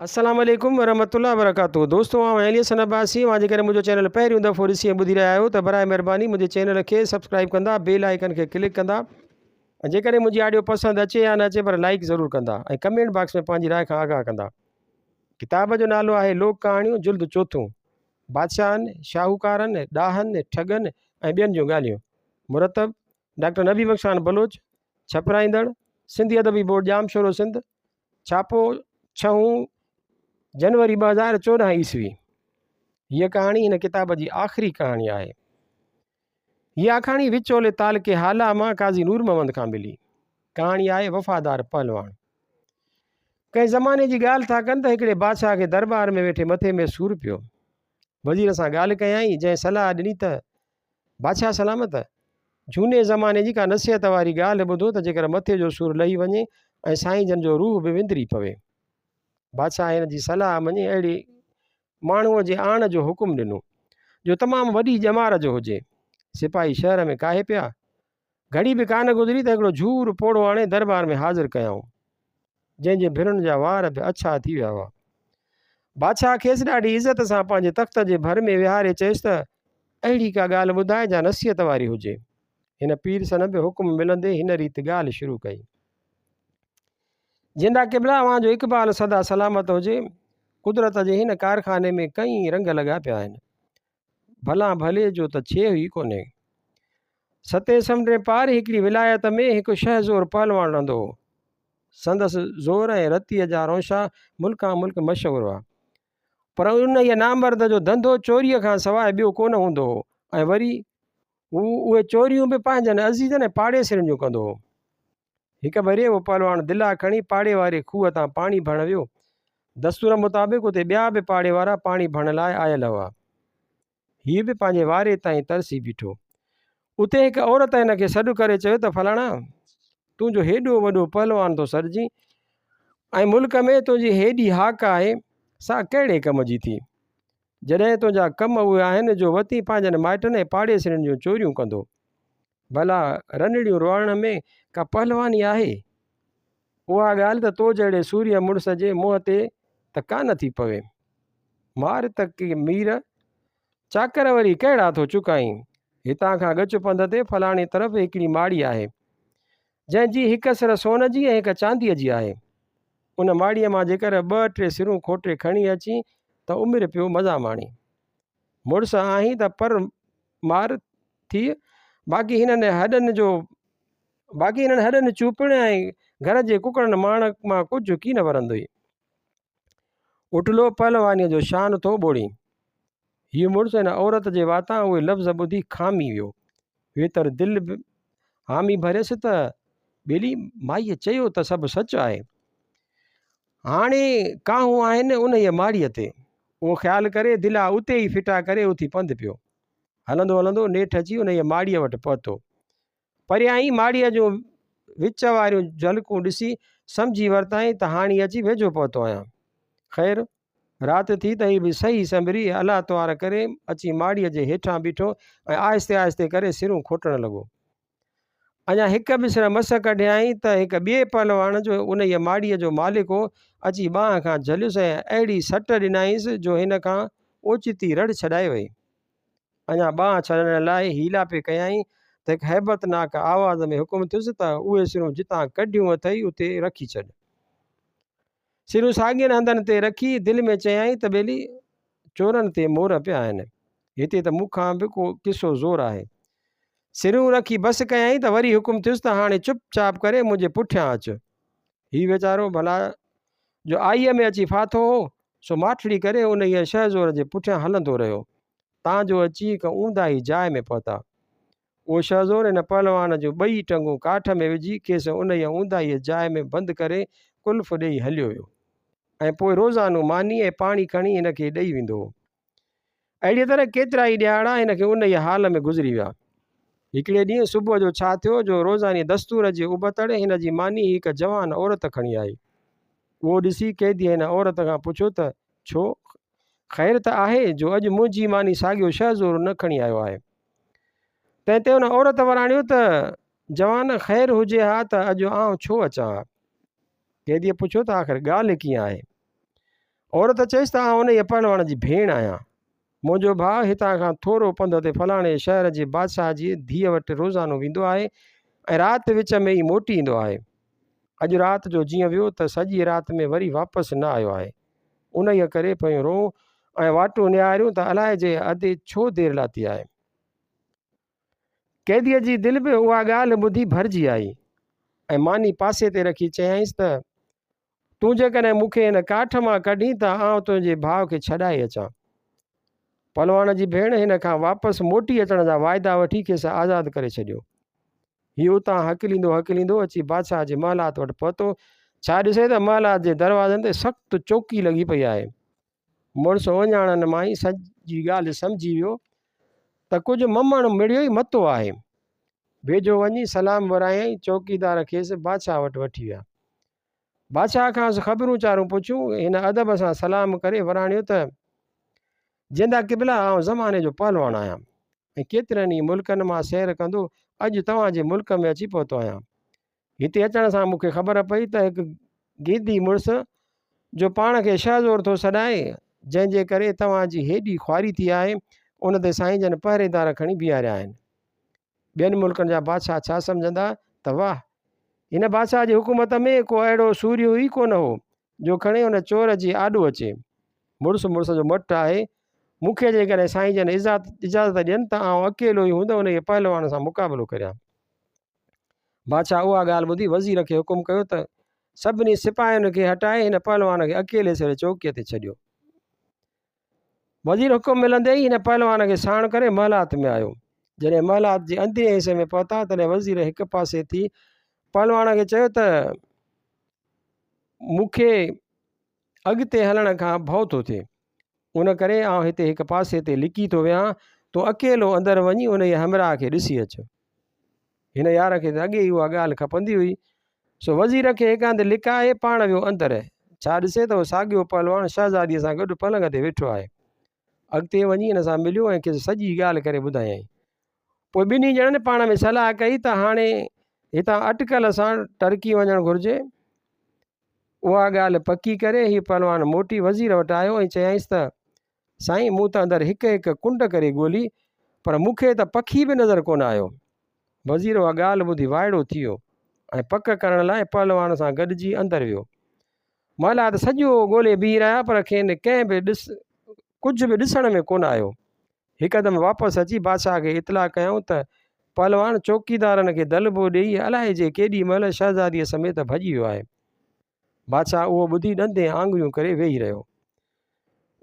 السلام عليڪم ورحمة الله وبرڪاته دوستو آئون علي حسن عباسي اوهان جيڪڏهن منهنجو چينل پهريون دفعو ڏسي ۽ ٻڌي رهيا آهيو ته برائي مهرباني منهنجي چينل کي سبسڪرائب ڪندا بيل آئيڪن کي ڪلڪ ڪندا ۽ جيڪڏهن منهنجي آڊيو پسند اچي يا نه اچي پر لائيڪ ضرور ڪندا ۽ ڪمينٽ باڪس ۾ پنهنجي راء کان آگاهه ڪندا ڪتاب جو نالو آهي لوڪ ڪهاڻيون جلد چوٿون بادشاهن شاهوڪارن ڏاهن ٺڳن ۽ ٻين جون ڳالهيون مرتب ڊاڪٽر نبي بخش خان بلوچ ڇپرائيندڙ سنڌي ادبي بورڊ ڄامشورو سنڌ ڇاپو ڇهون جنوري 2014 عيسوي. هيء ڪهاڻي هن ڪتاب جي آخري ڪهاڻي آهي. هيء آکاڻي وچولي تعلقي هالا مان قاضي نور محمد کان ملي. ڪهاڻي آهي وفادار پهلواڻ. ڪنهن زماني جي ڳالهه ٿا ڪن ته هڪڙي بادشاهه کي درٻار ۾ ويٺي مٿي ۾ سور پيو. وزير سان ڳالهه ڪيائين، جنهن صلاح ڏني ته بادشاهه سلامت! جهوني زماني جي ڪا نصيحت واري ڳالهه ٻڌو ته جيڪر مٿي جو سور لهي وڃي ۽ سائين جن جو روح به وندري پوي. بادشاهه هن جي صلاح مڃي اهڙي ماڻهوء جي آڻ جو حڪم ڏنو، جو تمام وڏي ڄمار جو هجي. سپاهي شهر ۾ ڪاهي پيا. گهڙي به ڪانه گذري ته هڪڙو جهور پوڙهو آڻي درٻار ۾ حاضر ڪيائون، جنهن جي ڀرن جا وار به اڇا ٿي ويا هئا. بادشاهه کيس ڏاڍي عزت سان پنهنجي تخت جي ڀر ۾ ويهاري چيس ته، اهڙي ڪا ڳالهه ٻڌاء جا نصيحت واري هجي. هن پير سن به حڪم ملندي هن ريت ڳالهه شروع ڪئي. جندا قبلا اوهان جو اقبال سدا سلامت هجي. قدرت جي هن ڪارخاني ۾ ڪئين رنگ لڳا پيا آهن. ڀلان ڀلي جو ته ڇيهه ئي ڪونهي. ستين سمنڊ پار هڪڙي ولايت ۾ هڪ شهزور پهلواڻ رهندو هو. سندس زور ۽ رتيء جا رونشا ملڪان ملڪ مشهور هئا. پر انهيء نامرد جو ڌنڌو چوريء کان سواء ٻيو ڪونه هوندو هو ۽ وري هو اهي چوريون به پنهنجن عزيزن ۽ پاڙيسرين جون ڪندو هو. هڪ ڀيري اهو پهلواڻ دلا کڻي پاڙي واري کوهه تان پاڻي ڀرڻ ويو. دستور مطابق اتي ٻيا به پاڙي وارا پاڻي ڀرڻ لاء آيل هئا. هيء به پنهنجي واري تائين ترسي بيٺو. اتي هڪ عورت هن کي سڏ ڪري چيو ته فلاڻا! تون جو هيڏو وڏو پهلوان ٿو سڏجين ۽ ملڪ ۾ تنهنجي هيڏي هاڪ آهي، سا ڪهڙي ڪم جي ٿي؟ جڏهن تنهنجا ڪم اهي آهن جو وتين پنهنجن مائٽن ۽ پاڙيسرين جون چوريون ڪندو. ڀلا رنڙيون روئڻ ۾ ڪا پهلواني آهي؟ اها ڳالهه ته تو جهڙي سورهيه مڙس جي منهن تي ته ڪانه ٿي پوي. مار ته ڪي مير، چاڪر وري ڪهڙا ٿو چڪائين؟ هتان کان ڳچ پنڌ تي فلاڻي طرف هڪڙي ماڙي آهي، جنهن جي هڪ سر سون جي ۽ هڪ چانديء جي آهي. ان ماڙيء مان جيڪر ٻه ٽي سرون کوٽي کڻي اچين ته عمر پيو مزا ماڻين. مڙس آهين ته پر مار ٿيء، باقي هنن هڏن جو باقي هنن هڏن چوپڻ ۽ گهر جي ڪڪڙن ماڻ مان ڪجهه ڪين ورندوئي. اٽلو پهلوانيء جو شان ٿو ٻوڙين. هيء مڙس هن عورت جي واتان اهي لفظ ٻڌي کامي ويو. ويتر دل به حامي ڀريس ته ٻيلي مائيء چيو ته سڀ سچ آهي. هاڻي ڪاهون آهن انهيء ماڙيء تي. اهو خيال ڪري دلا اتي ئي ڦٽا ڪري اٿي پنڌ پيو. هلندو هلندو نيٺ اچي انهيء ماڙيء وٽ پهتو. پريان ئي ماڙيء جون وچ واريون جهلڪون ڏسي سمجهي ورتائين ته هاڻي اچي ويجهو پهتو آهيان. خير، رات ٿي ته هي به سهي سنڀري الله توهار ڪري اچي ماڙيء جي هيٺان بيٺو ۽ آهستي آهستي ڪري سرون کوٽڻ لڳو. اڃا هڪ به سر مس ڪڍيائين ته هڪ ٻئي پهلواڻ جو انهيء ماڙيء جو مالڪ هو، اچي ٻانهن کان جهليس ۽ اهڙي سٽ ڏنائينس جو هن کان اوچتي رڙ ڇڏائي وئي. اڃا ٻانهن ڇڏائڻ لاء حيلا پئي ڪيائين ته هڪ هيبتناڪ آواز ۾ حڪم ٿيس ته اهي سرون جتان ڪڍيون اٿئي اتي رکي ڇڏ. سرون ساڳين هنڌن تي رکي دل ۾ چيائين ته ٻيلي چورن تي مور پيا آهن، هتي ته مون کان به ڪو قصو زور آهي. سرون رکي بس ڪيائين ته وري حڪم ٿيس ته هاڻي چپ چاپ ڪري منهنجي پٺيان اچ. هي ويچارو ڀلا جو آئيء ۾ اچي ڦاٿو هو، سو ماٺڙي ڪري انهيء شهزور جي پٺيان هلندو رهيو، تان جو اچي هڪ اونداهي جاء ۾ پهتا. اهو شهزور هن پهلوان جون ٻئي ٽنگون ڪاٺ ۾ وجهي کيس انهيء اونداهيء جاء ۾ بند ڪري قلف ڏيئي هليو ويو ۽ پوء روزانو ماني ۽ پاڻي کڻي هن کي ڏئي ويندو هو. اهڙيء طرح ڪيترائي ڏهاڙا هن کي انهيء حال ۾ گذري ويا. هڪڙي ڏينهن صبح جو ڇا ٿيو جو روزاني دستور جي ابتڙ هن جي ماني هڪ جوان عورت کڻي آئي. اهو ڏسي قيديء هن عورت کان پڇيو ته ڇو؟ خير ته آهي جو اڄ منهنجي ماني ساڳيو شهزور نه کڻي آيو آهي. تنهن تي ان عورت وراڻيو ته، جوان خير هجي ها ته اڄ آئون ڇو اچان ها؟ قيديء پڇيو ته آخر ڳالهه ڪيئن آهي؟ عورت چيس ته آئون انهيء پهلواڻ جي ڀيڻ آهيان. منهنجو ڀاء هتان کان ٿورو پنڌ تي فلاڻي شهر جي بادشاهه جي ڌيء وٽ روزانو ويندو آهي ۽ رات وچ ۾ ئي موٽي ايندو آهي. اڄ رات جو جيئن ويو ته سڄي رات ۾ وري واپس نه آيو آهي. انهيء ڪري پيون روئون ۽ واٽون نهاريون ته الائجي ادي ڇو دير لاتي آهي. قيديء جي دل به اها ڳالهه ٻڌي ڀرجي آئي ۽ ماني پاسي تي رکي چيائينس ته تون جيڪڏهن مون کي هن ڪاٺ مان ڪڍين ته آئون تنهنجي ڀاء کي ڇڏائي اچان. پهلوان جي ڀيڻ هن کان واپس موٽي اچڻ جا واعدا وٺي کيس آزاد ڪري ڇڏيو. هي اتان هڪليندو هڪليندو اچي بادشاهه جي محلات وٽ پهتو. ڇا ڏسي ته محلات جي دروازن تي سخت چوڪي لڳي پئي آهي. مڙس اهڃاڻن مان ئي سڄي ڳالهه سمجهي ويو ته ڪجهه ممڻ مڙيو ئي متو آهي. ويجهو وڃي سلام ورايائين، چوڪيدار کيس بادشاهه وٽ وٺي ويا. بادشاهه کانئس خبرون چارون پڇيون. هن ادب سان سلام ڪري وراڻيو ته، جيندا قبلا، آئون زماني جو پهلواڻ آهيان ۽ ڪيترن ئي ملڪن مان سير ڪندو اڄ توهان جي ملڪ ۾ اچي پهتو آهيان. هتي اچڻ سان مون کي خبر پئي ته هڪ گيدي مڙس، جو پاڻ کي شهزور ٿو سڏائي، جنهن جي ڪري توهان جي هيڏي خواري ٿي آهي، ان تي سائين جن پهريدار کڻي بيهاريا آهن. ٻين ملڪن جا بادشاهه ڇا سمجهندا ته واهه! هن بادشاهه جي حڪومت ۾ ڪو اهڙو سورهيو ئي ڪونه هو، جو کڻي ان چور جي آڏو اچي. مڙس مڙس جو مٽ آهي. مون کي جيڪڏهن سائين جن اجازت ڏين ته آئون اڪيلو ئي هوند انهيء پهلوان سان مقابلو ڪريان. بادشاهه اها ڳالهه ٻڌي وزير کي حڪم ڪيو ته سڀني سپاهين کي هٽائي هن پهلوان کي اڪيلي سر چوڪيء تي ڇڏيو. وزير حڪم ملندي ئي هن پهلوان کي ساڻ ڪري محلات ۾ آيو. جڏهن محلات جي اندرين حصي ۾ پهتا، تڏهن وزير هڪ پاسي ٿي پهلوان کي چيو ته، مون کي اڳتي هلڻ کان ڀؤ ٿو ٿئي، ان ڪري آئون هتي هڪ پاسي تي لڪي ٿو ويهان، تون اڪيلو اندر وڃي انهيء همراهه کي ڏسي اچ. هن يار کي ته اڳي ئي اها ڳالهه کپندي هئي، سو وزير کي هڪ هنڌ لڪائي پاڻ ويو اندر. ڇا ڏسي ته اهو ساڳيو پهلواڻ شهزاديء سان گڏ پلنگ تي ويٺو آهي. اڳتي وڃي هن سان مليو ۽ کيس سڄي ڳالهه ڪري ٻڌايائين. پوء ٻنهي ڄڻن پاڻ ۾ صلاح ڪئي ته هاڻي هتان اٽڪل سان ٽرڪي وڃڻ گهرجي. اها ڳالهه پڪي ڪري هي پهلوان موٽي وزير وٽ آيو ۽ چيائينس ته، سائين مون ته اندر هڪ هڪ ڪنڊ ڪري ڳولي، پر مون کي ته پکي به نظر ڪونه آيو. وزير اها ڳالهه ٻڌي وائڙو ٿي ويو ۽ پڪ ڪرڻ لاء پهلوان سان گڏجي اندر ويو. محلات سڄو ڳولي بيهي رهيا پر کين ڪنهن به ڏس ڪجهه به ڏسڻ ۾ ڪونه آيو. هڪدم واپس اچي بادشاهه کي اطلاع ڪيائون ته پهلوان چوڪيدارن کي دلبو ڏيئي الائجي ڪيڏي مهل شهزاديء سميت ڀڄي ويو آهي. بادشاهه اهو ٻڌي ڏندين آڱريون ڪري ويهي رهيو.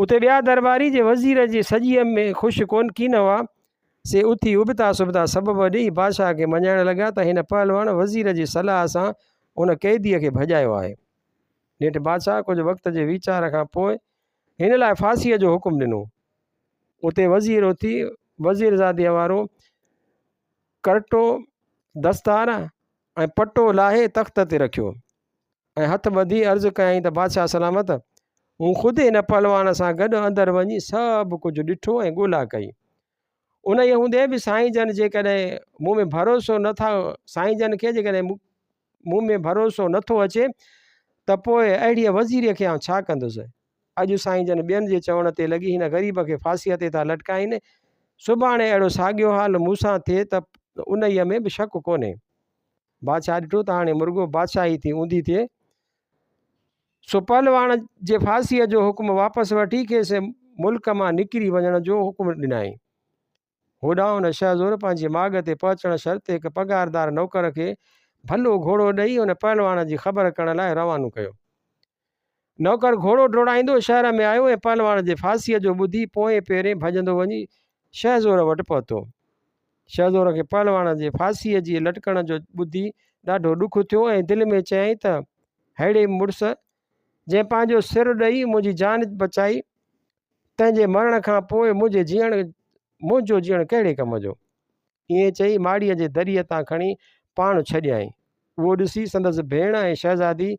اتي ٻيا درٻاري جي وزير جي سڄيء ۾ خوش ڪونه ڪين هئا، سي اٿي ابتا سبتا سبب ڏيئي بادشاهه کي مڃائڻ لڳا ته هن پهلواڻ وزير جي صلاح سان ان قيديء کي ڀڄايو آهي. نيٺ بادشاهه ڪجهه وقت جي ويچار کان پوء هن لاء ڦاسيء جو حڪم ڏنو. اتي وزير اٿي وزيرزاديء وارو ڪرٽو، دستار ۽ پٽو لاهي تخت تي رکيو ۽ هٿ ٻڌي عرض ڪيائين ته بادشاهه سلامت! مون خود هن پهلوان سان گڏ اندر وڃي سڀ ڪجهه ڏٺو ۽ ڳولا ڪئي. انهيء هوندي به سائين جن جيڪڏهن مون ۾ ڀروسو نه ٿا سائين جن کي جيڪڏهن مون ۾ ڀروسو نه ٿو اچي ته پوء اهڙيء وزيريء کي آئون ڇا ڪندس؟ اڄ سائين جن ٻين جي چوڻ تي لڳي هن غريب کي ڦاسيء تي ٿا لٽڪائين، سڀاڻي اهڙو ساڳيو حال مون سان ٿئي ته انهيء ۾ به شڪ ڪونهي. بادشاهه ڏٺو ته هاڻي مرڳو بادشاهي ٿي اونڌي ٿئي، سو پهلواڻ جي ڦاسيء جو حڪم واپس وٺي کيس ملڪ مان نڪري وڃڻ جو حڪم ڏنائين. هوڏانهن هن شهزور پنهنجي ماڳ تي پهچڻ شرط هڪ پگهاردار نوڪر کي ڀلو گهوڙو ڏئي ان پهلواڻ جي خبر ڪرڻ لاء روانو ڪيو. نوڪر گهوڙو ڊوڙائيندو شهر ۾ آيو ۽ پهلواڻ جي ڦاسيء جو ٻڌي پوئين پيرين ڀڄندو وڃي شهزور وٽ پهتو. شهزور کي پهلواڻ جي ڦاسيء جي لٽڪڻ جو ٻڌي ڏاڍو ڏک ٿيو ۽ دل ۾ چيائين ته ههڙي مڙس جنهن پنهنجو سر ڏئي منهنجي جان بچائي تنهن جي مرڻ کان پوء منهنجي جيئڻ منهنجو جيئڻ ڪهڙي ڪم جو؟ ائين چئي ماڙيء جي دريء تان کڻي پاڻ ڇڏيائين. اهو ڏسي سندس ڀيڻ ۽ شهزادي،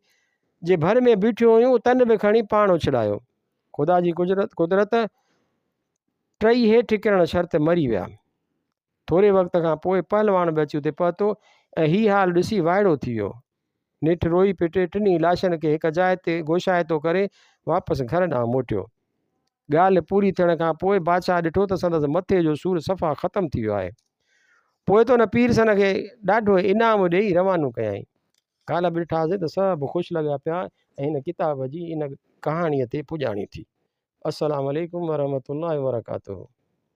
جي ڀر ۾ بيٺيون هيون، تن به کڻي پاڻ اڇلايو. خدا جي قدرت، ٽئي هيٺ ڪرڻ شرط مري ويا. ٿوري وقت کان پوء پهلواڻ به اچي اتي پهتو ۽ هي حال ڏسي وائڙو ٿي ويو. نيٺ روئي پٽي ٽنهي لاشن کي هڪ جاء تي گوشائتو ڪري واپس گهر ڏانهن موٽيو. ڳالهه پوري ٿيڻ کان پوء بادشاهه ڏٺو ته سندس مٿي جو سور صفا ختم ٿي ويو آهي. پوء ته ان پيرسن کي ڏاڍو انعام ڏيئي روانو ڪيائين. ڪالهه به ڏٺاسين ته سڀ خوش لڳا پيا ۽ هن ڪتاب جي ان ڪهاڻيء تي پڄاڻي ٿي. السلام عليڪم ورحمة الله وبرڪاته.